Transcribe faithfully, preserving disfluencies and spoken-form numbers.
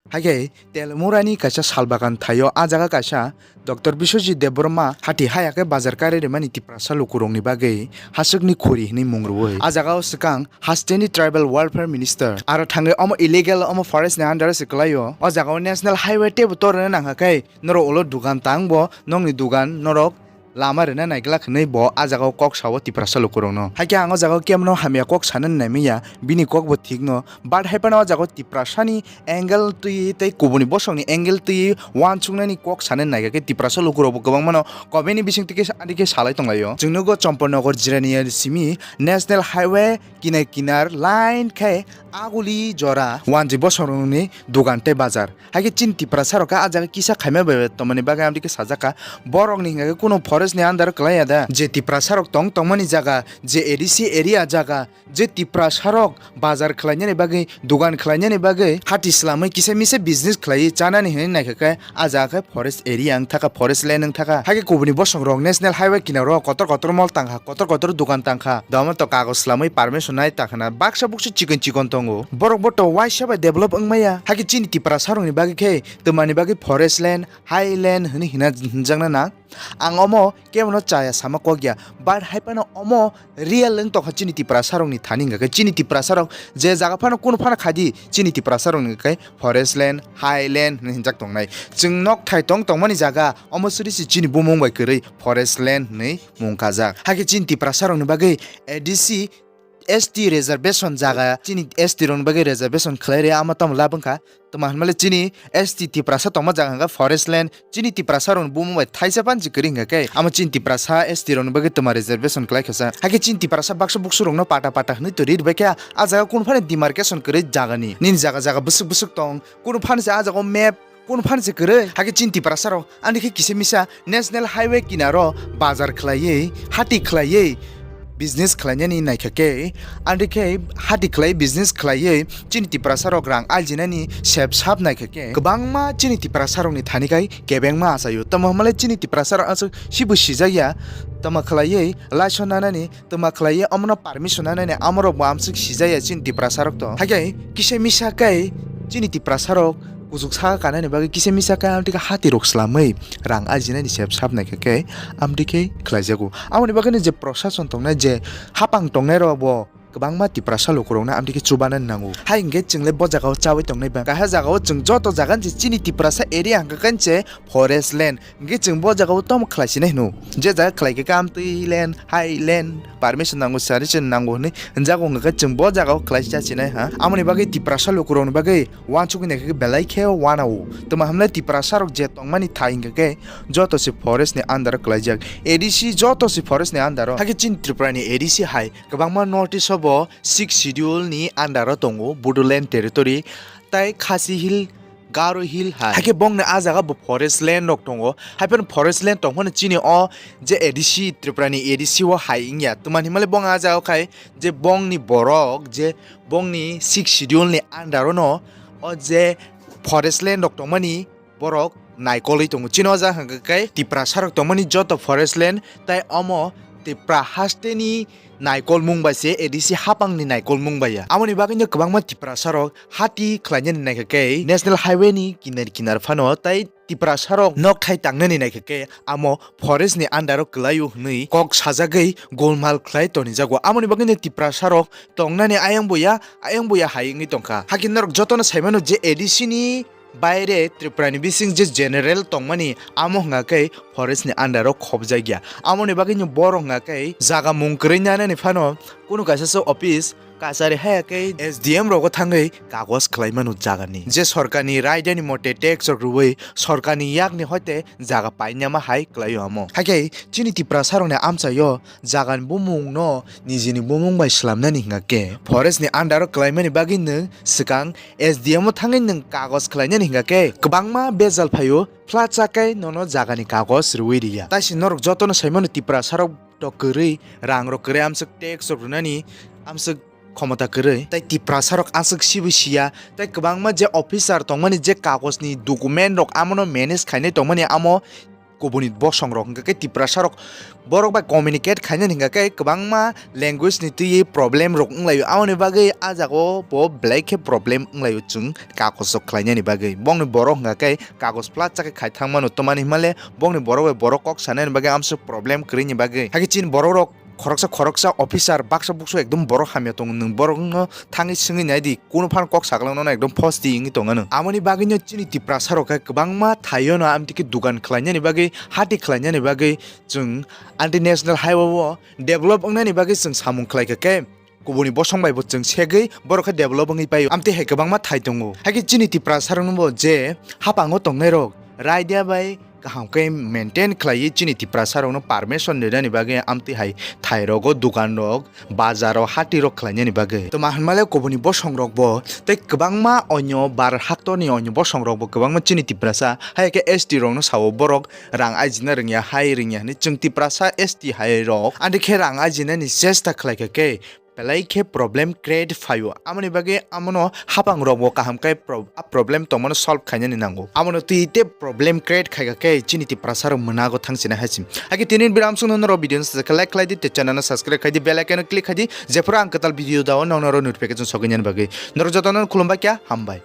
Haikhe Telmurani kaisa salbagan thaio, a jaga kaisa Doctor Biswajit Debbarma hati haya khe bazar kari rimani Tiprasa lukurokni bagwi haswkni khuri hwnwi mung rwui. A jagao swkang hasteni Tribal Welfare Minister. Aro thangwi omo illegal, omo forest ni under o se kwlaio. O jagao National Highway teibo torna nangkha khe norok ulo dugan tang bo, nokni dugan norok lama rwna naiglak hwnwi bo a jagao kok sao Tiprasa lukurokno. Haikhe ang o jagao kebono hamya kok sanani naimanya, bini kokbo thikno. But haiphano o jagao Tiprasani angle twi tei kubuni bosongni angle twi uansuknani kok sanani naikha khe Tiprasa lukurokbo kwbangmano comment ni bisingtwi khe adikhe salai tonglaio. Chwng nugo Champaknagar Jirania simi National Highway kinar kinar line khe aguli jora wanjwi bosongrokni dugan tei bazar. Haikhe chini Tiprasa rok khe a jaga kisa khaima bai bai tongmani bagwi amtwi khe sajak kha. Borok ni hwnka khe kuno forest ni under o kwlai ya da. Je Tiprasa rok tong tongmani jaga, je A D C area jaga, je Tiprasa rok bazar khlainani bagwi, dugan khlainani bagwi hati swlamwi kisa misa business khlaiwi chanani hwnwi naikha khe a jaga khe forest area wng thaka, forest land wng thaka. Haikhe kubuni bosong rok national highway kinaro kotor kotor mall tangkha, kotor kotor dugan tangkha. Domo to kagoj swlamwi permission nai ta khna baksa buksa chikon chikon tongo. Borok bo to waisa bai develop wng maya. Haikhe chini Tiprasa rokni bagwi khe twmani bagwi forest land, high land hwnwi hina hwnjakna nang. Ang omo kebono chaya sama kok ya. But haiphano omo real wng tongkha chini Tiprasa rokni thani hwnka khe chini Tiprasa rok je jaga phano kunu phano khaidi chini Tiprasa rokni khe forest land, high land hwnwi hwnjak tongnai. Chwng nok thai tong tongmani jaga omo suri si chini bumung bai kwrwi forest land hwnwi mung kajak. Hakhe chini Tiprasa rokni bagwi A D C S T reservation jaga chini S T rokni bagwi reservation khlai rwya, amo tamo lab wngkha. Tamo hwnmale chini S T Tiprasa tongma jaga hwnka forest land, chini Tiprasa rokni bumung bai thaisa panchi kwrwi hwnka khe, amo chini Tiprasa S T rokni bagwi tamo reservation khlai kha sa. Hakhe chini Tiprasa baksa buksu rokno pata pata hwnwi to ri bai khe, a jaga kunu phano demarcation kwrwi jagani. Nini jaga jaga bwswk bwswk tong, kunu phano se a jaga o map, kunu phano se kwrwi. Hakhe chini Tiprasa rok ani khe kisa misa national highway kinaro bazar khlaiwi, hati khlaiwi business khlainani naikha khe, ani khe hati khlai business khlaiwi chini Tiprasa rok rang aljinani sep sap naikha khe kwbangma chini Tiprasa rokni thani kai kebengma achaio. Tamo hwnmale chini Tiprasa rok aswk sibo sijak ya, tamo khlaiwi laisonanani twma khlaiwi omono permission nanani amorok bo amswk sijaya chini Tiprasa rok to. Hakhe kisa misa khe chini Tiprasa rok kuchuk saka kanani bagwi kisa misa khe amtwi khe hati rok swlamwi rang ajinani sep sap naikha khe amtwi khe khlaijago. Amoni bagwino je prosason tongnai je hapang tongnai rok bo kwbangma Tiprasa lukurokno amtwi khe chubanani nango. Hai hwnkhe chwngle bo jagao chawi tongnai ba. Kaisa jagao chwng joto jaga se chini Tiprasa area hwnkha khe se forest land. Hwnkhe chwng bo jagao tamo khlai sinai hwno. Je jaga khlai khe kam twi land, hai land, permission nango, sanction nango hwnwi hwnjago hwnkha khe chwng bo jagao khlai cha sinai ha. Amoni bagwi Tiprasa lukurokni bagwi uansukwi naikha khe belai khe uanao. Tamo hwnle Tiprasa rok je tongmani thai hwnkha khe joto se forest ni under o khlaijak. A D C joto se forest ni under o. Hakhe chini Tripura ni A D C hai kwbangma notice o bo sixth schedule ni under o tongo, Bodoland territory tai Khasi Hill, Garo Hill hai. Hakhe bongni a jaga bo forest land rok tongo. Haiphano forest land tongphano chini o je A D C, Tripura ni A D C o hai wngya. Twmani hwnmale bong a jaga o khai je bongni borok je bongni sixth schedule ni under o no o je forest land rok tongmani borok naikolwi tongo. Chini o jaga hwnkha khe Tiprasa rok tongmani joto forest land tai omo Tipra hasteni naikolmung bai se A D C hapangni naikolmung bai ya. Amoni bagwino kwbangma Tiprasa rok hati khlainani naikha khe national highway ni kinar kinar phano tai Tiprasa rok nok thai tangnani naikha khe amo forest ni under o kwlaio hwnwi kok sajagwi golmal khlai tonijago. Amoni bagwino Tiprasa rok tongnani ayang boya, ayang boya hai wngwi tongkha. Hakhe norok jotono saimano je A D C ni baire Tripura ni bising je general tongmani amo hwnga khe forest ni under o khobjakya. Amoni bagwino borok hwnga khe jaga mung kwrwi nanani phano kunu kaisa se office kachari haya khe S D M rogo thangwi kagoj khlai mano jagani. Je sorkarni raida ni mote tax rok rwui sorkarni yakni hoite jaga painama hai kwlaio amo. Hakhe chini Tiprasa rokni amchaio jagani bumung no nijini bumung bai swlamnani hwnga khe forest ni under o kwlaimani bagwi nwng swkang S D M o thangwi nwng kagoj khlainani hwnga khe kwbangma bejal phaio, phlachak khe nono jagani kagoj rwui riya. Taisi norok jotono saimano Tiprasa rok to kwrwi, rang rok kwrwi, amswk tax rok rwnani, amswk khomota kwrwi. Tai Tiprasa rok aswk sibo siya, tai kwbangma je officer tongmani je kagoj ni document rok amono manage khainai tongmani amo kubuni bosong rok hwnkha khe Tiprasa rok borok bai communicate khainani hwnkha khe kwbangma language ni twiwi problem rok wnglaio. Aboni bagwi ah jaga o bo belai khe problem wnglaio chwng kagoj rok khlainani bagwi. Bongni borok hwnkha khe kagoj plat chakhe khai thangmano, twmani hwnmale bongni borok bai borok kok sanani bagwi amsuk problem kwrwini bagwi. Hakhe chini borok rok khoroksa khoroksa officer baksa buksu ekdom borok hamya tongo, nwng borokno thangwi swngwi naidi, kunu phano kok saklangno ekdom phosti wngwi tongo nwng. Amoni bagwino chini Tiprasa rok khe kwbangma thaio no amtwi khe dugan khlainani bagwi, hati khlainani bagwi chwng anti national highway o develop wngnani bagwi chwng samung khlaikha khe kubuni bosong bai bo chwng segwi borok khe develop wngwi paio. Amtwi hai kwbangma thai tongo. Hakhe chini Tiprasa rokno bo je hapango tongnai rok raida bai kaham khe maintain khlaiwi chini Tiprasa rokno permission rinani bagwi amtwi hai thai rogo dugan rok, bazar o, hati rok khlainani bagwi. Toma hwnmale kubuni bosong rok bo tei kwbangma onyo bar haktorni onyo bosong rok bo kwbangma chini Tiprasa hai khe S T rokno sao borok rang ajina rwngya, hai rwngya hwnwi chwng Tiprasa S T hai rok ani khe rang ajinani chesta khlaikha khe belai khe problem create phaio. Amoni bagwi amono hapang rok bo kaham khe pro-, a problem tongmano solve khainani nango. Amono twi te problem create khaikha khe chini Tiprasa rok mwnago thangchina haisim. Hakhe tini video amsukno norok video no sajak khe like khlai di, tei channel no subscribe khai di, bell icon no click khai di, jephuru ang kwtal video dao nokno oro notification sogwi nani bagwi. Norok jotono khulumbai kya, hambai.